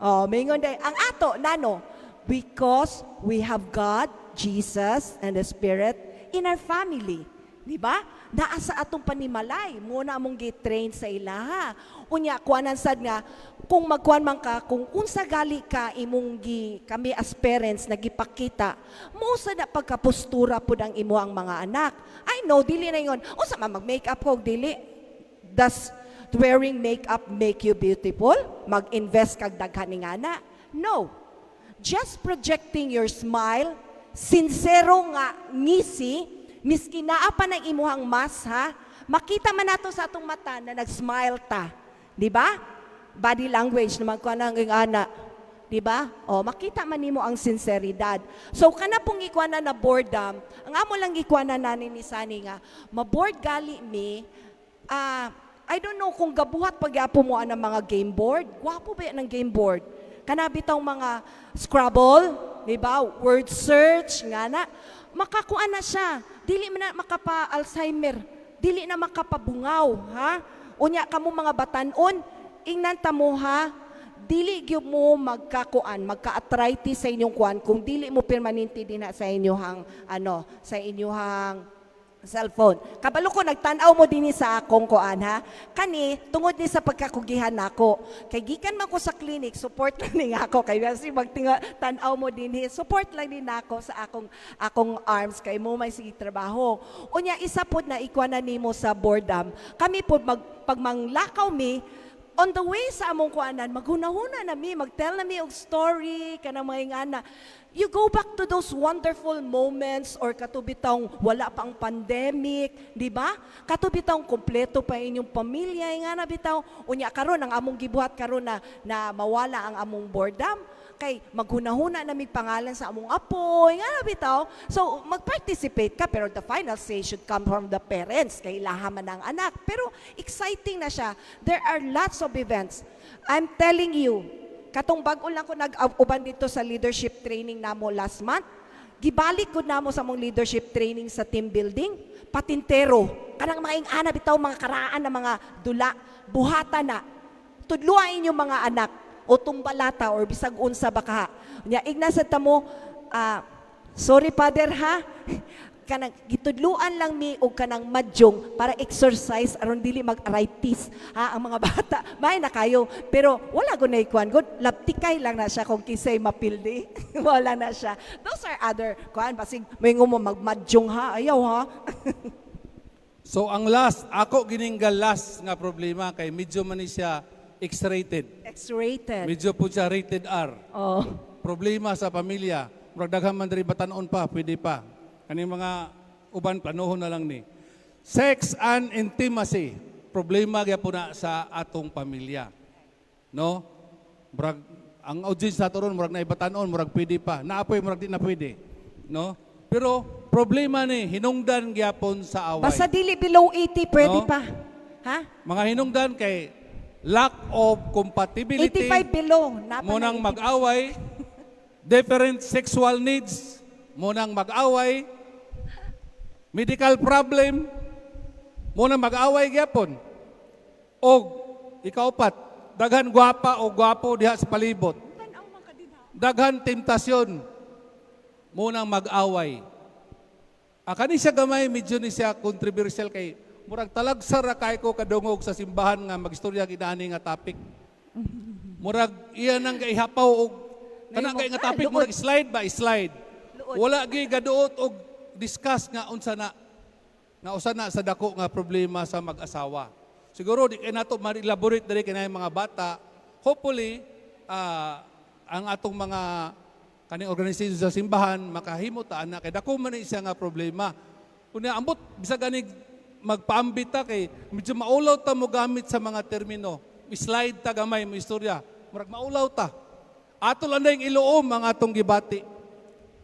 Oh, mingon day ang ato nano, because we have God, Jesus and the Spirit in our family. Di ba? Naa sa atong panimalay, mo na among gi-train sa ilaha. Unya kuanan sad nga kung magkuan man ka, kung unsa gali ka imong gi kami as parents nagipakita, mo sa na pagkapostura pud ang imo ang mga anak. I know dili na ingon, unsa man mag-makeup ko dili. Does wearing makeup make you beautiful? Mag-invest kag daghan ni ngana? No. Just projecting your smile, sincero nga ngisi, miski naa pa ng imuhang mask ha, makita man nato sa atong mata na nag-smile ta. Di ba? Body language naman ko nang ana. Di ba? O, makita man nimo ang sinseridad. So, kana pong ikuan na na boredom, ang amo lang ikuan na nani ni Sani nga, mabored gali mi, I don't know kung gabuhat pagyapo mo ang mga game board. Gwapo ba yan ng game board? Kana bitawng mga Scrabble, di ba? Word search, nga na. Makakuan na siya. Dili man na makapa-Alzheimer. Dili na makapabungaw, ha? Unya kamo mga batanon, ingnan ta mo ha, dili gyud mo magkakuan, magka-arthritis sa inyong kuan kung dili mo permanente din na sa inyong ano, sa inyong cellphone. Kabalo ko nagtan-aw mo dinhi sa akong kuan ha. Kani tungod ni sa pagkakugihan nako. Kay gikan man ko sa clinic, support lang ni ako kay kasi magtinga tan-aw mo dinhi, support lang din nako sa akong arms kay mo may sige trabaho. Unya isa pod na ikuan na nimo sa boredom. Kami pod mag pag manglakaw mi on the way sa among kuanan, maghunahuna na mi, magtell na mi og story, kanang mga ingana. You go back to those wonderful moments or kato bitawng wala pang pandemic, di ba? Kato bitawng kompleto pa inyong pamilya, nga na bitaw. Unya karon, ang among gibuhat karon na mawala ang among boredom kay maghunahuna na mig pangalan sa among apoy, nga na bitaw. So mag-participate ka, pero the final say should come from the parents kay ilaha man ang anak. Pero exciting na siya. There are lots of events. I'm telling you, katong bag-o lang ko nag-uban dito sa leadership training namo last month. Gibalik ko namo sa among leadership training sa team building, patintero. Kanang mga ingana bitaw, mga karaan na mga dula, buhata na. Tudluan inyong mga anak o tumbalata or bisag unsa ba ka. Nya igna sa tamo, sorry, Father, ha. Kanang gitudluan lang mi og kanang mahjong para exercise aron dili mag-arthritis ha ang mga bata. May na kayo, pero wala ko na ikuan god, labtikay lang na siya kung kinsay mapildi. Wala na siya. Those are other kuan, basig may mo magmahjong ha, ayaw ha. So ang last, ako gininggal last nga problema kay medyo man ni siya X-rated. X-rated. Medyo po siya rated R. Oh. Problema sa pamilya. Murag daghan man diri batanon pa, pwede pa. Kaning mga uban, planohon na lang ni. Sex and intimacy, problema gyapon na sa atong pamilya. No? Murag ang audience nato ron murag na batanon, murag pwede pa. Naapoy murag di na pwede. No? Pero problema ni hinungdan gyapon sa away. Basta dili below 80, pwede No? pa. Ha? Mga hinungdan kay lack of compatibility. 85 below. Napa na Munang 85. mag-away, different sexual needs, munang mag-away, medical problem, munang mag-away gyapon. Og ikaupat, daghan gwapa o gwapo diha sa palibot. Daghan temptasyon, munang mag-away. Ah, kani siya gamay, medyo ni siya controversial kay murag talagsa ra kay ko kadungog sa simbahan nga magistorya gidani nga topic. Murag iya nang gaihapaw og kana kay nga topic, Ah, luod. Murag slide ba, slide. Luod. Wala gyud gaduot og discuss nga unsa na nga usa na sa dako nga problema sa mag-asawa. Siguro di kay nato ma-elaborate diri kay mga bata. Hopefully, ang atong mga kaning organization sa simbahan makahimo ta ana kay dako man ni siya nga problema. Unya ambot bisag ganig magpaambit ta kay medyo maulaw ta mo gamit sa mga termino. Slide ta gamay mo istorya. Murag maulaw ta. Ato lang na yung iluom ang atong gibati.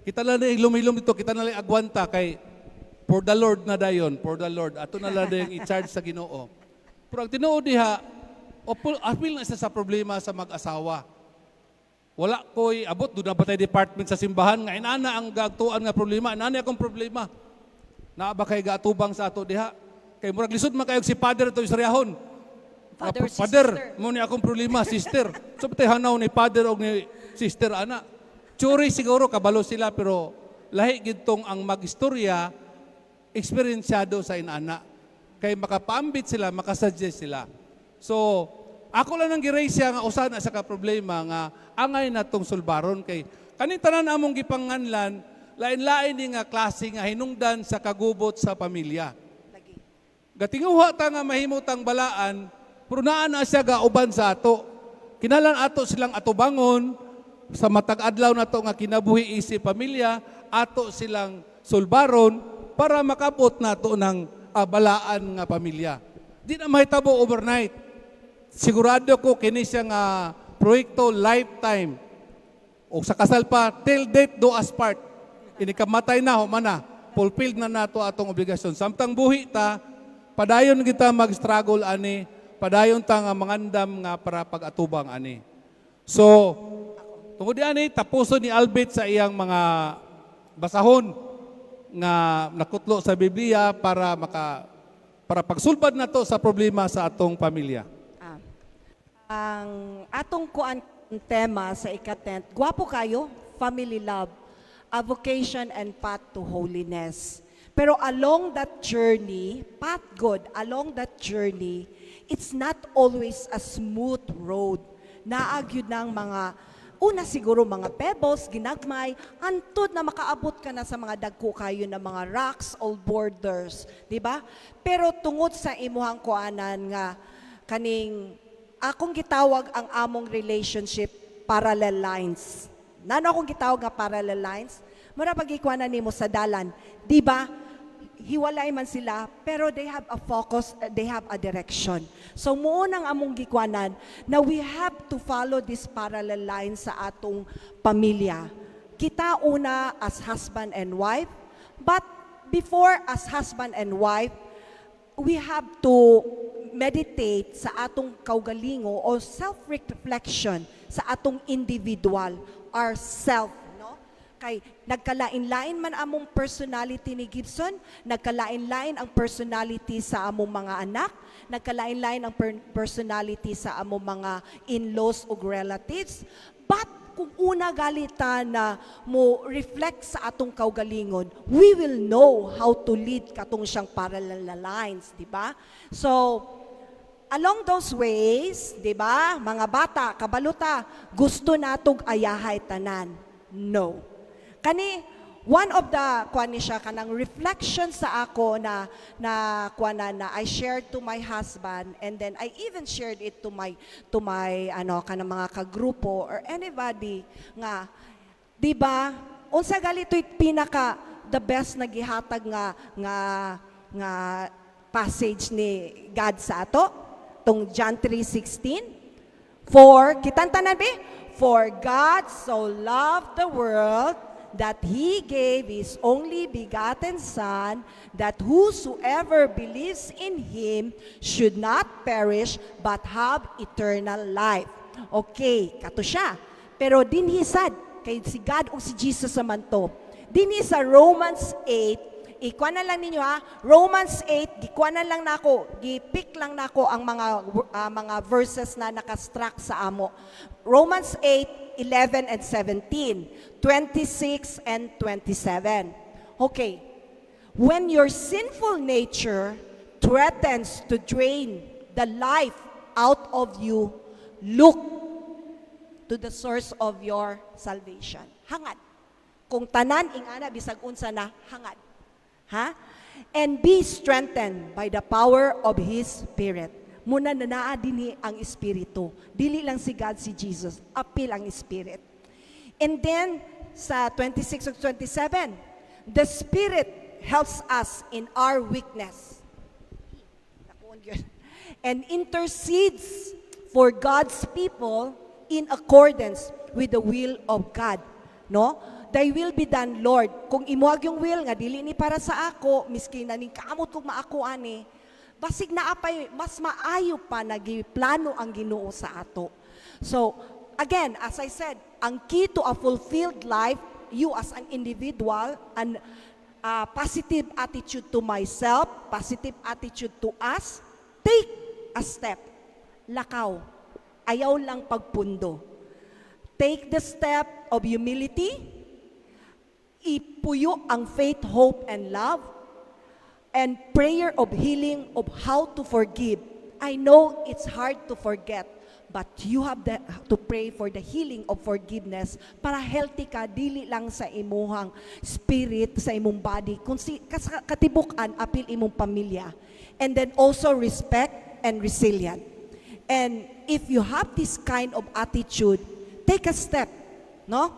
Kita lang na ilum-ilum dito, kita na lang agwanta kay for the Lord na dayon, for the Lord. Ato na lang yung i-charge sa Ginoo. Pero ang tinuod diha, apil na isa sa problema sa mag-asawa. Wala ko'y abot, doon na ba tayo department sa simbahan nga inana ang gagtuan nga problema, inana akong problema. Naa ba kay gaatubang sa ato diha? Kay murag lisod man kayo si Father ito istoryahon. Father, Ah, Father, sister. mo ni akong problema, sister. So patay hanaw ni Father og ni sister ana. Tsuri siguro kabalo sila, pero lahi gidtong ang magistorya eksperyensyado sa inana. Kay makapaambit sila, makasuggest sila. So, ako lang nang gi-raise siya nga usa na sa ka problema nga angay natong sulbaron kay kaning tanan among gipanganlan, lain-lain ni nga klase nga hinungdan sa kagubot sa pamilya. Lagi. Gatinguha ta nga mahimutang balaan, pero naa na siya gauban sa ato. Kinalan ato silang atubangon sa matag adlaw nato nga kinabuhi isip pamilya, ato silang sulbaron para makabot nato ng balaan nga pamilya. Di na mahitabo overnight. Sigurado ko kini siya nga proyekto lifetime. O sa kasal pa, till death do us part. Inikamatay na, human na. Fulfilled na nato atong obligasyon. Samtang buhi ta, padayon kita mag-struggle ani, padayon ta nga mangandam nga para pag-atubang ani. So, tungod ani, tapuson ni Albert sa iyang mga basahon nga nakutlo sa Biblia para pagsulbad nato sa problema sa atong pamilya. Ah. Ang atong kuan tema sa ika-10, gwapo kayo, family love, a vocation and path to holiness. Pero along that journey, path good, along that journey, it's not always a smooth road. Naa gyud ng mga una siguro mga pebbles, ginagmay, antud na makaabot ka na sa mga dagko kayo na mga rocks or boulders, di ba? Pero tungod sa imuhang kuanan nga kaning akong gitawag ang among relationship, parallel lines. Nano akong gitawag nga parallel lines? Mura pag na nimo sa dalan, di ba? Hiwalay man sila, pero they have a focus, they have a direction. So mao nang among gikwanan na we have to follow this parallel line sa atong pamilya. Kita una as husband and wife, but before as husband and wife, we have to meditate sa atong kaugalingo o self-reflection sa atong individual, our self, no? Kay nagkalain-lain man among personality ni Gibson, nagkalain-lain ang personality sa among mga anak, nagkalain-lain ang personality sa among mga in-laws ug relatives. But kung una galita na mo reflect sa atong kaugalingon, we will know how to lead katong siyang parallel na lines, di ba? So, along those ways, di ba, mga bata, kabaluta, gusto natog ayahay tanan. No. Kani, one of the, kuan ni siya, kanang reflection sa ako na, kuan na I shared to my husband, and then I even shared it to my, ano, kanang mga kagrupo or anybody nga, di ba, unsa galito'y pinaka the best na gihatag nga passage ni God sa ato? Tong John 3:16. For, kitan tanan bi? "For God so loved the world that He gave His only begotten Son, that whosoever believes in Him should not perish, but have eternal life." Okay, kato siya. Pero dinhi sad, kay si God o si Jesus naman to. Dinhi sa Romans 8, ikuha na lang ninyo ha, Romans 8, gikuha na lang nako, gipick lang nako ang mga verses na nakastruck sa amo. Romans 8, 11 and 17, 26 and 27. Okay. "When your sinful nature threatens to drain the life out of you, look to the source of your salvation." Hangad. Kung tanan ingana bisag unsa na, hangad. Ha? "And be strengthened by the power of His Spirit." Muna na naa dinhi ang Espiritu. Dili lang si God, si Jesus. Apil ang Spirit. And then, sa 26 ug 27, "The Spirit helps us in our weakness and intercedes for God's people in accordance with the will of God." No? "Thy will be done, Lord." Kung imuag yung will nga dili ni para sa ako, miski na ning kamot kog maako ani, basig naa pay mas maayo pa nagiplano ang Ginoo sa ato. So, again, as I said, ang key to a fulfilled life, you as an individual, and positive attitude to myself, positive attitude to us, take a step. Lakaw. Ayaw lang pagpundo. Take the step of humility, ipuyo ang faith, hope, and love, and prayer of healing of how to forgive. I know it's hard to forget, but you have to pray for the healing of forgiveness para healthy ka, dili lang sa imuhang spirit, sa imong body, kung si, katibuk-an, apil imong pamilya. And then also respect and resilient. And if you have this kind of attitude, take a step, no?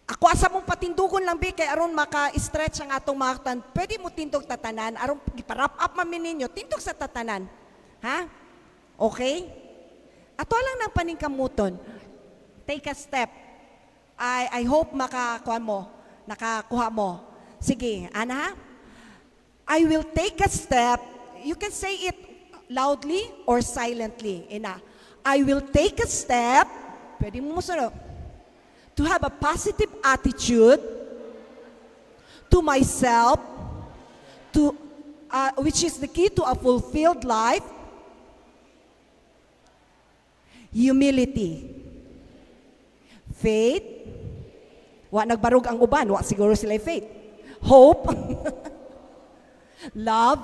Ako asa mong patindugon lang bi kay aron maka-stretch ang atong mga tan. Pwede mo tindog tatanan aron gipa-wrap up man mi ninyo, tindog sa tatanan. Ha? Okay? Ato lang ng paningkamuton. Take a step. I hope makakuha mo. Nakakuha mo. Sige, ana ha? I will take a step. You can say it loudly or silently. Ina. I will take a step. Pwede mo musunod. To have a positive attitude to myself, to which is the key to a fulfilled life. Humility. Faith. Wa nagbarog ang uban, wa siguro sila faith. Hope. Love.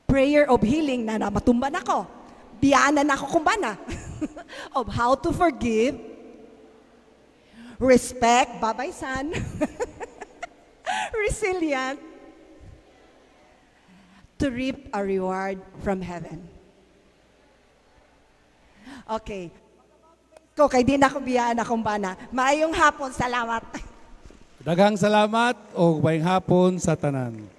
Prayer of healing na matumba nako. Biyaanan nako kumbana. Of how to forgive. Respect, babay san. Resilient. To reap a reward from heaven. Okay. Ko kay di na ko biyaan akong bana. Maayong hapon, salamat. Daghang salamat o maayong hapon sa tanan.